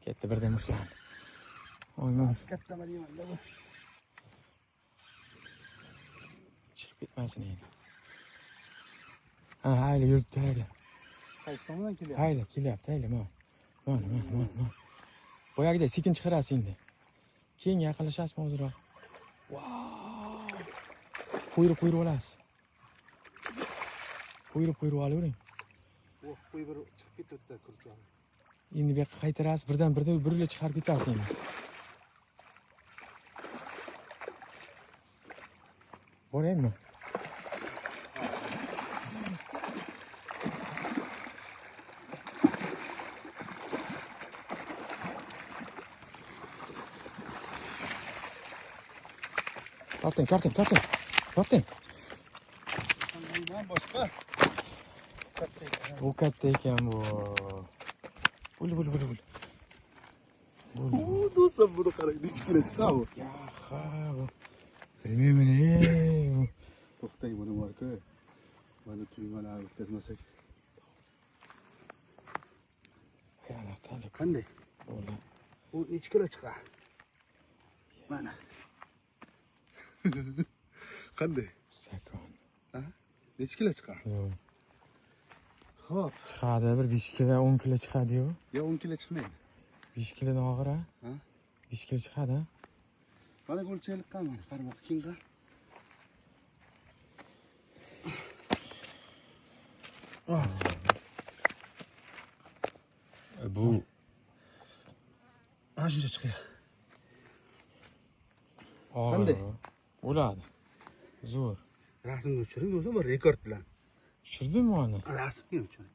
Katta birdan ushlandi. Oyman. Katta deyman-da bu. Chiqib ketmasin endi. Ha, hayli yuribdi, hayli. Qaysi tomondan kelyapti? Hayli kelyapti, hayli mana. Mana, mana, mana, mana. Boyagidek sekin chiqarasiz endi. Keyin yaqinlashasizmi ozroq? Vau! Quyruq olasiz. Quyruq olavering. Oh, qo'y bir chiqib ketdi kurchog'i. Endi bu yoqqa qaytarasiz, birdan bir chiqarib ketasiz endi. Boraymi? Torting, torting, torting. Torting. Bundan boshqa. Katta ekan. Bu katta ekan bu. Bul bul bul bul. U do'stlar, buni qarang, necha kilo chiqadi bu? Yaxa, bu. Bilmayman, ey. To'xtang, buni bor-ku. Mana tugmalarni o'tkazmasak. Qanday? Bo'ldi. Bu necha kilo chiqadi? Mana. Qanday? Sakon. Ha? Necha kilo chiqadi? Yo'q. Xo'p. Chiqadi, bir 5 kilo, 10 kilo chiqadi-yu. Yo, 10 kilo chiqmaydi. 5 kilodan og'ir, ha? Ha? 5 kilo chiqadi, ha? Mana o'lchaylik qani, qarmoq kengqa. Bu ana shuncha chiqadi. Og'ir. Qanday? Bo'ladi. Zo'r. Rasmga tushiring, do'stlar, bu rekord bilan. Tushirdingmi uni? Rasmga tushiring.